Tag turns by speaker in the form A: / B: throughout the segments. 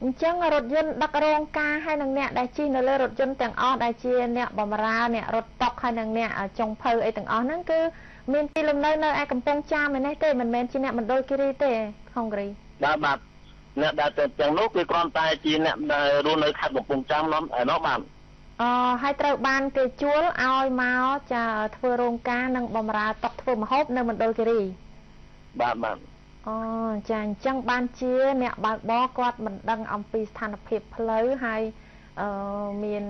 A: អញ្ចឹងរថយន្តដឹករោងការហើយនឹងអ្នកដែលជិះនៅលើរថយន្តទាំងអស់ដែលជាអ្នកបម្រើអ្នករត់តុហើយនឹងអ្នកចុងភៅអីទាំងអស់ហ្នឹងគឺមានទីលំនៅនៅឯកំពង់ចាមឯនេះទេមិនមែនជាអ្នកមណ្ឌលគិរីទេហុងគ្រី
B: បាទបាទអ្នកដែលទាំងនោះគឺគ្រាន់តែជាអ្នកដែលរស់នៅខេត្តកំពង់ចាមនោះឯនោះបាទ
A: អហើយត្រូវបានគេជួលឲ្យមកចាធ្វើរោងការនិងបម្រើតុធ្វើម្ហូបនៅមណ្ឌលគិរី
B: បាទបាទ
A: អូចាអញ្ចឹងបានជាអ្នកបើកបរគាត់មិនដឹងអំពីស្ថានភាពផ្លូវហើយមាន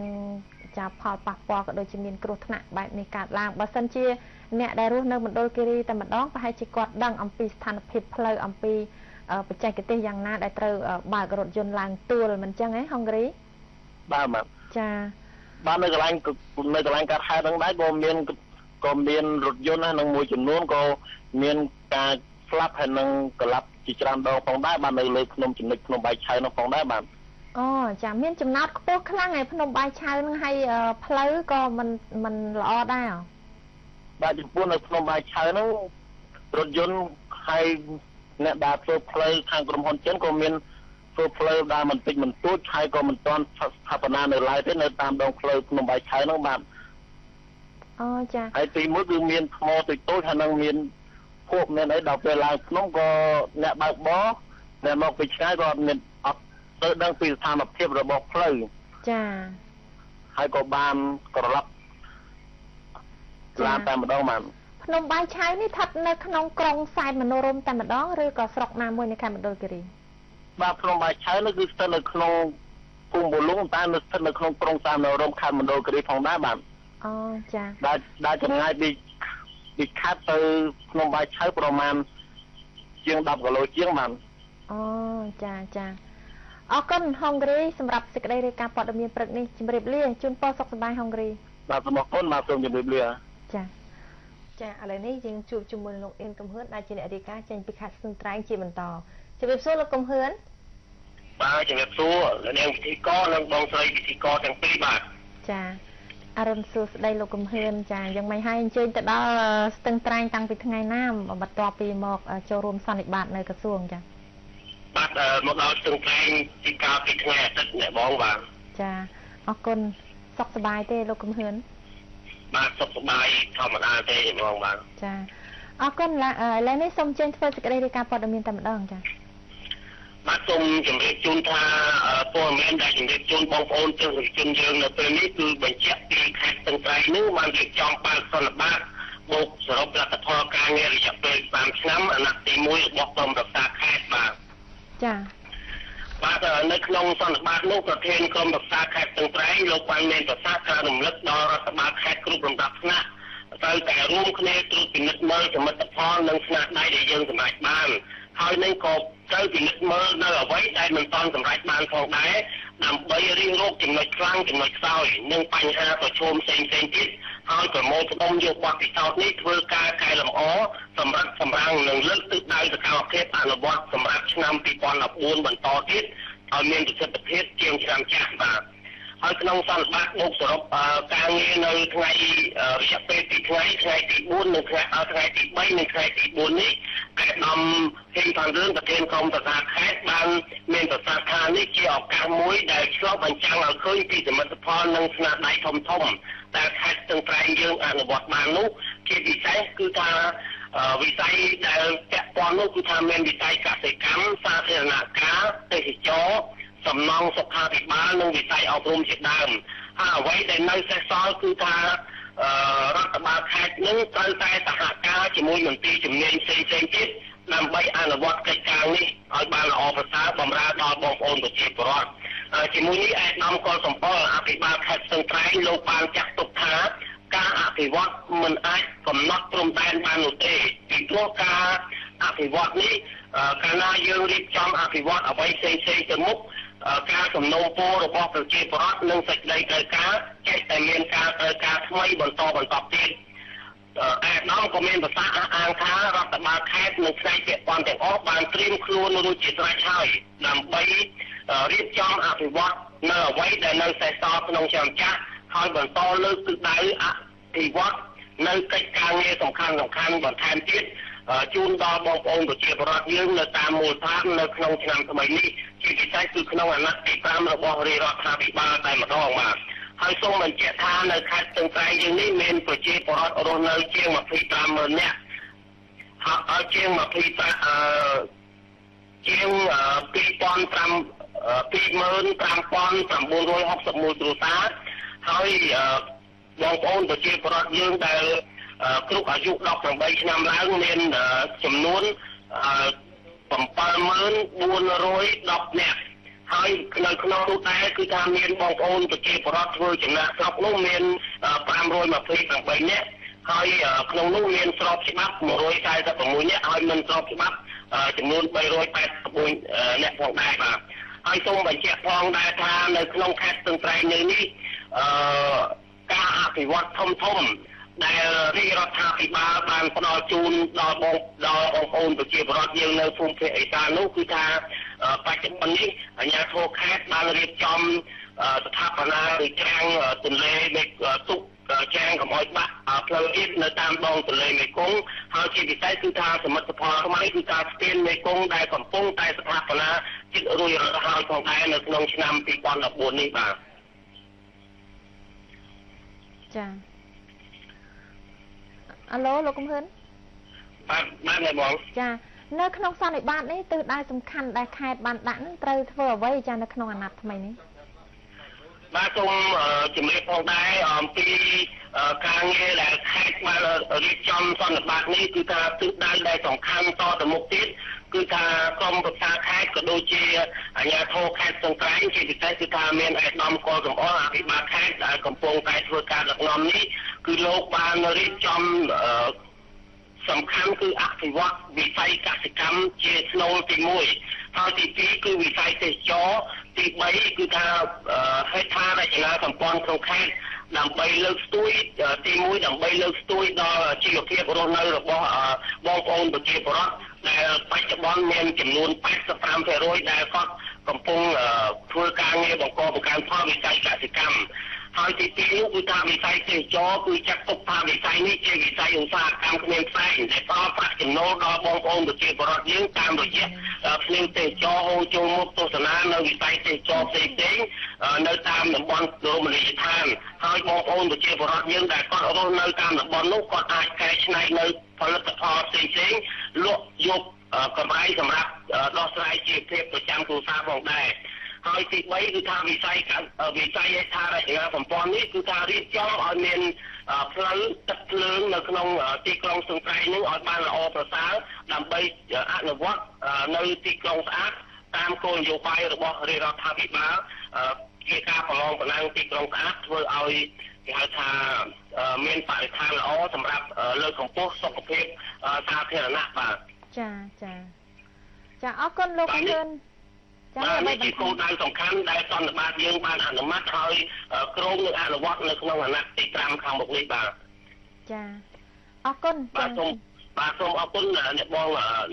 A: ចាផលប៉ះពាល់ក៏ដូចជាមានគ្រោះថ្នាក់បែបនេះកើតឡើងបើសិនជាអ្នកដែលរស់នៅមណ្ឌលគិរីតែម្ដងប្រហែលជាគាត់ដឹងអំពីស្ថានភាពផ្លូវអំពីបច្ចេកទេសយ៉ាងណាដែលត្រូវបើករថយន្តឡើងទួលមិនចឹងហ៎ហុងគ្រី
B: បាទបាទ
A: ចា
B: បាទនៅកន្លែងកាត់ហេតុហ្នឹងដែរក៏មានរថយន្តនឹងមួយចំនួនក៏មានការស្លាប់ហើយនឹងក្លាប់ជាច្រើនដងផងដែរបាទនៅលើភ្នំចំណុចភ្នំបាយឆៅនោះផងដែរបាទ
A: អូចាមានចំណោទខ្ពស់ខ្លាំងឯភ្នំបាយឆៅនឹងហើយផ្លូវក៏មិនល្អដែរ
B: បាទចំពោះនៅភ្នំបាយឆៅហ្នឹងរថយន្តហើយអ្នកដែលធ្វើផ្លូវខាងក្រុមហ៊ុនចិនក៏មានធ្វើផ្លូវដែលមិនតិចមិនទួចហើយក៏មិនទាន់ស្ថាបនានៅឡើយទេនៅតាមដងផ្លូវភ្នំបាយឆៅហ្នឹងបាទ
A: អូចា
B: ហើយទីមួយគឺមានថ្មតូចៗហើយនឹងមានភក់មានអីដល់ពេលឡើងភ្នំក៏អ្នកបើកបរអ្នកមកពីឆ្ងាយក៏អត់មានអត់ទៅដឹងពីស្ថានភាពរបស់ផ្លូវ
A: ចា
B: ហើយក៏បានក្រឡាប់ឡានតែម្ដងបាទ
A: ភ្នំបាយឆៅនេះស្ថិតនៅក្នុងក្រុងសែនមនោរម្យតែម្ដងឬក៏ស្រុកណាមួយនៅខេត្តមណ្ឌលគិរី
B: បាទភ្នំបាយឆៅនេះគឺស្ថិតនៅក្នុងភូមិបូលុងតែនៅស្ថិតនៅក្នុងក្រុងសែនមនោរម្យខេត្តមណ្ឌលគិរីផងដែរបាទ
A: អូចា
B: ដែលចម្ងាយពីខេត្តទៅភ្នំបាយឆៅប្រមាណជាង10គីឡូជាងបាទ
A: អូចាចាអរគុណហុងគ្រីសម្រាប់សេចក្តីរាយការណ៍ព័ត៌មានព្រឹកនេះជម្រាបលាជូនពរសុខសប្បាយហុងគ្រី
B: បាទសូមអរគុណបាទសូមជម្រាបលា
A: ចា
C: ចាឥឡូវនេះយើងជួបជាមួយលោកអៀនកំហឿនដែលជាអ្នករាយការណ៍ចេញពីខេត្តស្ទឹងត្រែងជាបន្តជម្រាបសួរលោកកំហឿន
D: បាទជម្រាបសួរលោកនាងពិធីករនិងបងស្រីពិធីករទាំងពីរបាទ
A: ចាអរុណសួស្តីលោកកំហឿនចាយ៉ាងម៉េចហើយអញ្ជើញទៅដល់ស្ទឹងត្រែងតាំងពីថ្ងៃណាបន្ទាប់ពីមកចូលរួមសន្និបាតនៅក្រសួងចា
D: បាទមកដល់ស្ទឹងត្រែងពីកាលពីថ្ងៃអាទិត្យអ្នកបងបាទ
A: ចាអរគុណសុខសប្បាយទេលោកកំហឿន
D: បាទសុខសប្បាយធម្មតាទេបងបាទ
A: ចាអរគុណឥឡូវនេះសូមចេញធ្វើសេចក្តីរាយការណ៍ព័ត៌មានតែម្ដងចា
D: បាទសូមជម្រាបជូនថាព័ត៌មានដែលជម្រាបជូនបងប្អូនទស្សនិកជនយើងនៅពេលនេះគឺបញ្ជាក់ពីខេត្តស្ទឹងត្រែងនេះបានរៀបចំបើកសន្និបាតបូកសរុបលទ្ធផលការងាររយៈពេល5ឆ្នាំអាណត្តិទី1របស់ក្រុមប្រឹក្សាខេត្តបាទ
A: ចា
D: បាទនៅក្នុងសន្និបាតនោះប្រធានក្រុមប្រឹក្សាខេត្តស្ទឹងត្រែងលោកបានមានប្រសាសន៍ការរំលឹកដល់រដ្ឋបាលខេត្តគ្រប់លំដាប់ថ្នាក់ត្រូវតែរួមគ្នាត្រួតពិនិត្យមើលសមិទ្ធផលនិងស្នាដៃដែលយើងសម្រេចបានហើយនឹងក៏ត្រូវពិនិត្យមើលនៅអ្វីដែលមិនទាន់សម្រេចបានផងដែរដើម្បីរិះរកចំណុចខ្លាំងចំណុចខ្សោយនិងបញ្ហាប្រឈមផ្សេងៗទៀតហើយប្រមូលផ្ដុំយកបទពិសោធន៍នេះធ្វើការកែលម្អសម្រាប់សម្រាំងនិងលើកទិសដៅសកម្មភាពអនុវត្តសម្រាប់ឆ្នាំ2014បន្តទៀតឲ្យមានប្រសិទ្ធភាពជាងឆ្នាំចាស់បាទហើយក្នុងសន្និបាតបូកសរុបការងារនៅថ្ងៃរយៈពេល2ថ្ងៃថ្ងៃទី4និងថ្ងៃទី3និងថ្ងៃទី4នេះឯកឧត្តមហេងផាន់រឿនប្រធានក្រុមប្រឹក្សាខេត្តបានមានប្រសាសន៍ថានេះជាឱកាសមួយដែលឆ្លុះបញ្ចាំងឲ្យឃើញពីសមិទ្ធផលនិងស្នាដៃធំធំដែលខេត្តស្ទឹងត្រែងយើងអនុវត្តបាននោះជាពិសេសគឺថាវិស័យដែលពាក់ព័ន្ធនោះគឺថាមានវិស័យកសិកម្មសាធារណការទេសចរណ៍សំណង់សុខាភិបាលនិងវិស័យអប់រំជាដើមហើយអ្វីដែលនៅសេសសល់គឺថារដ្ឋបាលខេត្តនឹងត្រូវតែសហការជាមួយមន្ទីរជំនាញផ្សេងៗទៀតដើម្បីអនុវត្តកិច្ចការនេះឲ្យបានល្អប្រសើរបម្រើដល់បងប្អូនប្រជាពលរដ្ឋជាមួយនេះឯកឧត្តមកុលសំប៉ុលអភិបាលខេត្តស្ទឹងត្រែងលោកបានចាត់ទុកថាការអភិវឌ្ឍមិនអាចកំណត់ព្រំដែនបាននោះទេពីព្រោះការអភិវឌ្ឍនេះកាលណាយើងរៀបចំអភិវឌ្ឍអ្វីផ្សេងៗទៅមុខការសំណូមពររបស់ប្រជាពលរដ្ឋនិងសេចក្តីត្រូវការចេះតែមានការត្រូវការថ្មីបន្តបន្តទៀតឯកឧត្តមក៏មានប្រសាសន៍អះអាងថារដ្ឋបាលខេត្តនិងផ្នែកពាក់ព័ន្ធទាំងអស់បានត្រៀមខ្លួនរួចជាស្រេចហើយដើម្បីរៀបចំអភិវឌ្ឍនៅអ្វីដែលនៅសេសសល់ក្នុងឆ្នាំចាស់ហើយបន្តលើកទិសដៅអភិវឌ្ឍនៅកិច្ចការងារសំខាន់បន្ថែមទៀតជូនដល់បងប្អូនប្រជាពលរដ្ឋយើងនៅតាមមូលដ្ឋាននៅក្នុងឆ្នាំថ្មីនេះជាពិសេសគឺក្នុង ក្នុងអាណត្តិទី5របស់រាជរដ្ឋាភិបាលតែម្ដងបាទហើយសូមបញ្ជាក់ថានៅខេត្តស្ទឹងត្រែងយើងនេះមានប្រជាពលរដ្ឋរស់នៅជាង250,000នាក់ហើយជាង25ជាង25,961គ្រួសារហើយបងប្អូនប្រជាពលរដ្ឋយើងដែលគ្រប់អាយុ18ឆ្នាំឡើងមានចំនួន7410នាក់ហើយនៅក្នុងនោះដែរគឺថាមានបងប្អូនប្រជាពលរដ្ឋធ្វើចំណាកស្រុកនោះមាន528នាក់ហើយក្នុងនោះមានស្របច្បាប់146នាក់ហើយមិនស្របច្បាប់ចំនួន384នាក់ផងដែរបាទហើយសូមបញ្ជាក់ផងដែរថានៅក្នុងខេត្តស្ទឹងត្រែងនេះការអភិវឌ្ឍធំធំដែលរាជរដ្ឋាភិបាលបានផ្ដល់ជូនដល់បងប្អូនប្រជាពលរដ្ឋយើងនៅភូមិភាគឦសាននោះគឺថាបច្ចុប្បន្ននេះអាជ្ញាធរខេត្តបានរៀបចំស្ថាបនាឬច្រាំងទន្លេមេទុកច្រាំងកុំឲ្យបាក់ផ្លូវជាតិនៅតាមដងទន្លេមេគង្គហើយជាពិសេសគឺថាសមិទ្ធផលថ្មីគឺការស្ពានមេគង្គដែលកំពុងតែស្ថាបនាជិតរួចរាល់ហើយផងដែរនៅក្នុងឆ្នាំ2014នេះបាទ
A: ចាអាឡូលោកកំហឿន
D: បាទបាទបង
A: ចានៅក្នុងសន្និបាតនេះទិសដៅសំខាន់ដែលខេត្តបានដាក់នឹងត្រូវធ្វើអ្វីចានៅក្នុងអាណត្តិថ្មីនេះ
D: បាទសូមជម្រាបផងដែរអំពីការងារដែលខេត្តបានរៀបចំសន្និបាតនេះគឺថាទិសដៅដែលសំខាន់តទៅមុខទៀតគឺថាក្រុមប្រឹក្សាខេត្តក៏ដូចជាអាជ្ញាធរខេត្តស្ទឹងត្រែងជាពិសេសគឺថាមានឯកឧត្តមកុលសំអល់អភិបាលខេត្តដែលកំពុងតែធ្វើការដឹកនាំនេះគឺលោកបានរៀបចំសំខាន់គឺអភិវឌ្ឍវិស័យកសិកម្មជាស្នូលទី1ហើយទី2គឺវិស័យទេសចរទី3គឺថាហេដ្ឋារចនាសម្ព័ន្ធក្នុងខេត្តដើម្បីលើកស្ទួយទី1ដើម្បីលើកស្ទួយដល់ជីវភាពរស់នៅរបស់បងប្អូនប្រជាពលរដ្ឋដែលបច្ចុប្បន្នមានចំនួន85%ដែលគាត់កំពុងធ្វើការងារបង្កបង្កើនផលវិស័យកសិកម្មហើយទី2នោះគឺថាវិស័យទេសចរគឺចាត់ទុកថាវិស័យនេះជាវិស័យឧស្សាហកម្មគ្មានផ្សែងដែលផ្ដល់ប្រាក់ចំណូលដល់បងប្អូនប្រជាពលរដ្ឋយើងតាមរយៈភ្ញៀវទេសចរហូរចូលមកទស្សនានៅវិស័យទេសចរផ្សេងៗនៅតាមតំបន់រមណីយដ្ឋានហើយបងប្អូនប្រជាពលរដ្ឋយើងដែលគាត់រស់នៅតាមតំបន់នោះគាត់អាចកែច្នៃនៅផលិតផលផ្សេងៗលក់យកកម្រៃសម្រាប់ដោះស្រាយជីវភាពប្រចាំគ្រួសារផងដែរហើយទី3គឺថាវិស័យហេដ្ឋារចនាសម្ព័ន្ធនេះគឺថារៀបចំឲ្យមានផ្លូវទឹកភ្លើងនៅក្នុងទីក្រុងស្ទឹងត្រែងនឹងឲ្យបានល្អប្រសើរដើម្បីអនុវត្តនៅទីក្រុងស្អាតតាមគោលនយោបាយរបស់រាជរដ្ឋាភិបាលជាការប្រឡងប្រណាំងទីក្រុងស្អាតធ្វើឲ្យគេហៅថាមានបរិស្ថានល្អសម្រាប់លើកកម្ពស់សុខភាពសាធារណៈបាទ
A: ចាចាចាអរគុណលោកអឿន
D: បាទនេះជាគោលដៅសំខាន់ដែលសន្និបាតយើងបានអនុម័តហើយគ្រោងនឹងអនុវត្តនៅក្នុងអាណត្តិទី5ខាងមុខនេះបាទ
A: ចាអរគុណ
D: បាទសូមអរគុណអ្នកបង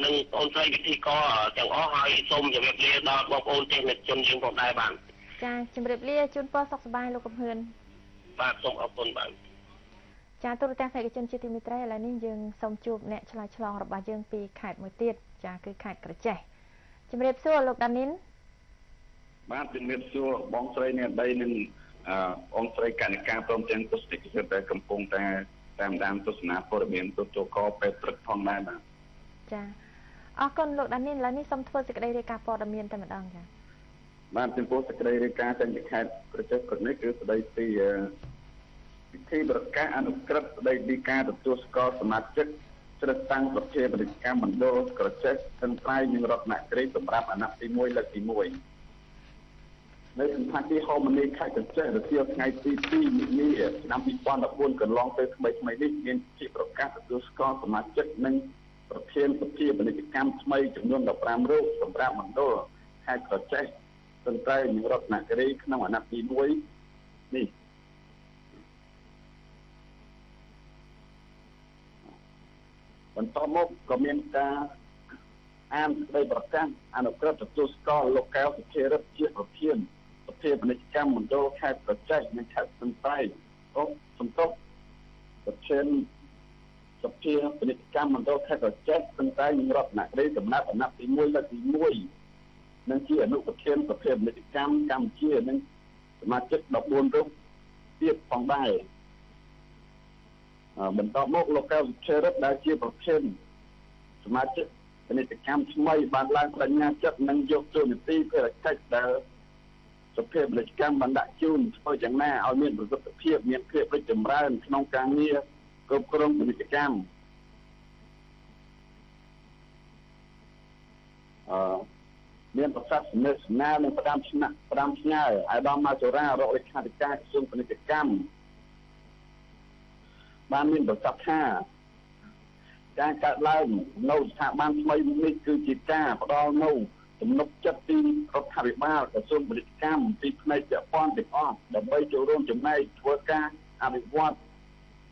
D: និងបងស្រីវិធីករទាំងអស់ហើយសូមជម្រាបលាដល់បងប្អូនទេសនិកជនយើងផងដែរបាទ
A: ចាជម្រាបលាជូនពរសុខសប្បាយលោកកំហឿន
D: បាទសូមអរគុណបាទ
A: ចាទូរទស្សនិកជនជាទីមេត្រីឥឡូវនេះយើងសូមជួបអ្នកឆ្លើយឆ្លងរបស់យើងពីខេត្តមួយទៀតចាគឺខេត្តក្រចេះជម្រាបសួរលោកដានីន
E: បាទជំរាបសួរបងស្រីអ្នកដីនិងបងស្រីកនិកាព្រមទាំងទស្សនិកជនដែលកំពុងតែតាមដានទស្សនាព័ត៌មានទូទៅកពេលព្រឹកផងដែរបាទ
A: ចាអរគុណលោកដានីនឥឡូវនេះសូមធ្វើសេចក្តីរាយការណ៍ព័ត៌មានតែម្ដងចា
E: បាទចំពោះសេចក្តីរាយការណ៍ចេញពីខេត្តក្រចេះព្រឹកនេះគឺស្តីពីពិធីប្រកាសអនុក្រឹត្យស្តីពីការទទួលស្គាល់សមាជិកជ្រើសតាំងប្រធានពាណិជ្ជកម្មមណ្ឌលក្រចេះស្ទឹងត្រែងនិងរតនគិរីសម្រាប់អាណត្តិទី1លើកទី1នៅសណ្ឋាគារហូមនីខេត្តក្រចេះរសៀលថ្ងៃទី2មិនិនាឆ្នាំ2014កន្លងទៅថ្មីៗនេះមានជាប្រកាសទទួលស្គាល់សមាជិកនិងប្រធានសភាពាណិជ្ជកម្មថ្មីចំនួន15រូបសម្រាប់មណ្ឌលខេត្តក្រចេះស្ទឹងត្រែងនិងរតនគិរីក្នុងអាណត្តិទី1នេះបន្តមកក៏មានការអានសេចក្តីប្រកាសអនុក្រឹត្យទទួលស្គាល់លោកកែវសុធារិទ្ធជាប្រធានសភាពាណិជ្ជកម្មមណ្ឌលខេត្តក្រចេះនិងខេត្តស្ទឹងត្រែងសំទោសប្រធានសភាពាណិជ្ជកម្មមណ្ឌលខេត្តក្រចេះស្ទឹងត្រែងនិងរតនគិរីសម្រាប់អាណត្តិទី1លើកទី1 និងជាអនុប្រធានសភាពាណិជ្ជកម្មកម្ពុជានិងសមាជិក14រូបទៀតផងដែរបន្ទាប់មកលោកកែវសុធារិទ្ធដែលជាប្រធានសមាជិកពាណិជ្ជកម្មថ្មីបានឡើងបញ្ញាចិត្តនិងយកតួនាទីភារកិច្ចដែលសភាពាណិជ្ជកម្មបានដាក់ជូនធ្វើយ៉ាងណាឲ្យមានប្រសិទ្ធភាពមានភាពរីកចម្រើនក្នុងការងារគ្រប់គ្រងពាណិជ្ជកម្មមានប្រសាសន៍សំណេះសំណាលនិងផ្ដាំឆ្នាក់ផ្ដាំផ្ញើអាយដាមម៉ាសូរ៉ារកលេខាធិការក្រសួងពាណិជ្ជកម្មបានមានប្រសាសន៍ថាការកើតឡើងនៅស្ថាប័នថ្មីនេះគឺជាការផ្ដល់នូវទំនុកចិត្តពីរដ្ឋាភិបាលក្រសួងពាណិជ្ជកម្មពីផ្នែកពាក់ព័ន្ធទាំងអស់ដើម្បីចូលរួមចំណែកធ្វើការអភិវឌ្ឍ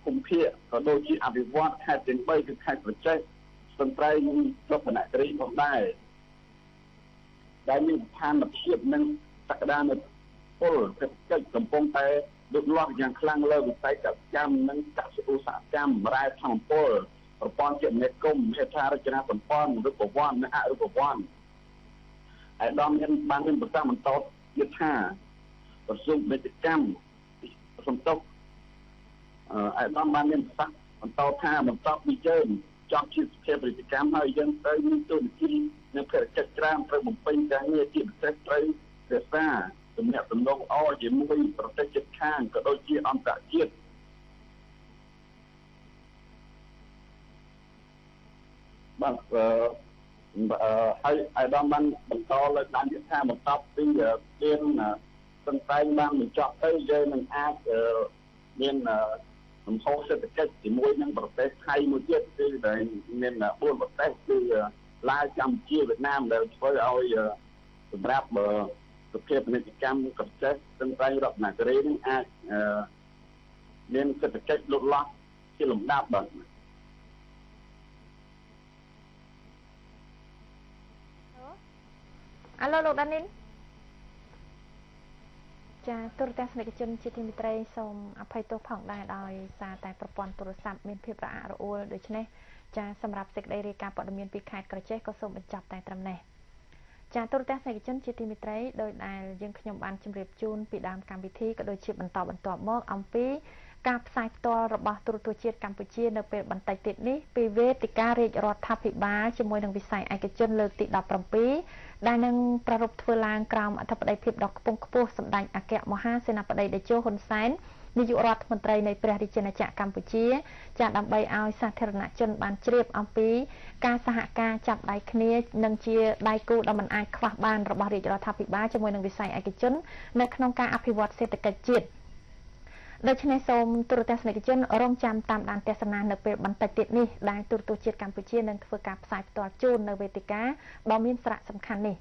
E: ភូមិភាគក៏ដូចជាអភិវឌ្ឍខេត្តទាំង3គឺខេត្តក្រចេះស្ទឹងត្រែងនិងរតនគិរីផងដែរដែលមានស្ថានភាពនិងសក្តានុពលសេដ្ឋកិច្ចកំពុងតែលូតលាស់យ៉ាងខ្លាំងលើវិស័យកសិកម្មនិងកសិឧស្សាហកម្មរ៉ែធម្មពលប្រព័ន្ធគមនាគមន៍ហេដ្ឋារចនាសម្ព័ន្ធរូបវន្តនិងអរូបវន្តឯកឧត្តមមានបានមានប្រសាសន៍បន្តទៀតថាក្រសួងពាណិជ្ជកម្មសំទុកឯកឧត្តមបានមានប្រសាសន៍បន្តថាបន្ទាប់ពីយើងចប់ជាសភាពាណិជ្ជកម្មហើយយើងត្រូវមានតួនាទីនិងភារកិច្ចច្រើនត្រូវបំពេញការងារជាពិសេសត្រូវរក្សាទំនាក់ទំនងល្អជាមួយប្រទេសជិតខាងក៏ដូចជាអន្តរជាតិបាទហើយឯកឧត្តមបានបន្តលើកឡើងទៀតថាបន្ទាប់ពីមានស្ទឹងត្រែងបានបញ្ចប់ទៅយើងនឹងអាចមានលំហូរសេដ្ឋកិច្ចជាមួយនឹងប្រទេសថៃមួយទៀតគឺដែលមាន4ប្រទេសគឺឡាវកម្ពុជាវៀតណាមដែលធ្វើឲ្យសម្រាប់សភាពាណិជ្ជកម្មក្រចេះស្ទឹងត្រែងរតនគិរីនឹងអាចមានសេដ្ឋកិច្ចលូតលាស់ជាលំដាប់បាទ
A: អាឡូលោកដានីនចាទូរទស្សនិកជនជាទីមេត្រីសូមអភ័យទោសផងដែរដោយសារតែប្រព័ន្ធទូរស័ព្ទមានភាពរអាក់រអួលដូច្នេះចាសម្រាប់សេចក្តីរាយការណ៍ព័ត៌មានពីខេត្តក្រចេះក៏សូមបញ្ចប់តែត្រឹមនេះចាទូរទស្សនិកជនជាទីមេត្រីដោយដែលយើងខ្ញុំបានជម្រាបជូនពីដើមកម្មវិធីក៏ដូចជាបន្តបន្ទាប់មកអំពីការផ្សាយផ្ទាល់របស់ទូរទស្សន៍ជាតិកម្ពុជានៅពេលបន្តិចទៀតនេះពីវេទិការាជរដ្ឋាភិបាលជាមួយនឹងវិស័យឯកជនលើកទី17ដែលនឹងប្រារព្ធធ្វើឡើងក្រោមអធិបតីភាពដ៏ខ្ពង់ខ្ពស់សម្ដេចអគ្គមហាសេនាបតីតេជោហ៊ុនសែននាយករដ្ឋមន្ត្រីនៃព្រះរាជាណាចក្រកម្ពុជាចាដើម្បីឲ្យសាធារណជនបានជ្រាបអំពីការសហការចាប់ដៃគ្នានិងជាដៃគូដ៏មិនអាចខ្វះបានរបស់រាជរដ្ឋាភិបាលជាមួយនឹងវិស័យឯកជននៅក្នុងការអភិវឌ្ឍសេដ្ឋកិច្ចជាតិដូច្នេះសូមទូរទស្សនិកជនរងចាំតាមដានទស្សនានៅពេលបន្តិចទៀតនេះដែលទូរទស្សន៍ជាតិកម្ពុជានឹងធ្វើការផ្សាយផ្ទាល់ជូននៅវេទិកាដ៏មានសារៈសំខាន់នេះ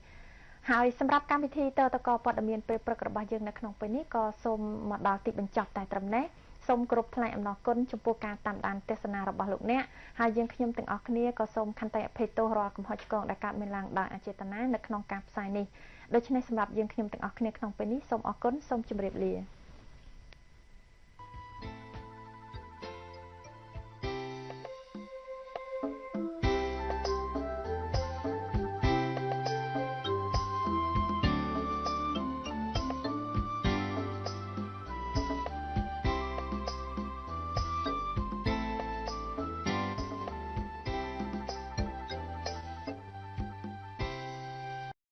A: ហើយសម្រាប់កម្មវិធីតតកព័ត៌មានពេលព្រឹករបស់យើងនៅក្នុងពេលនេះក៏សូមមកដល់ទីបញ្ចប់តែត្រឹមនេះសូមគោរពថ្លែងអំណរគុណចំពោះការតាមដានទស្សនារបស់លោកអ្នកហើយយើងខ្ញុំទាំងអស់គ្នាក៏សូមខន្តីអភ័យទោសរាល់កំហុសឆ្គងដែលកើតមានឡើងដោយអចេតនានៅក្នុងការផ្សាយនេះដូច្នេះសម្រាប់យើងខ្ញុំទាំងអស់គ្នាក្នុងពេលនេះសូមអរគុណសូមជម្រាបលា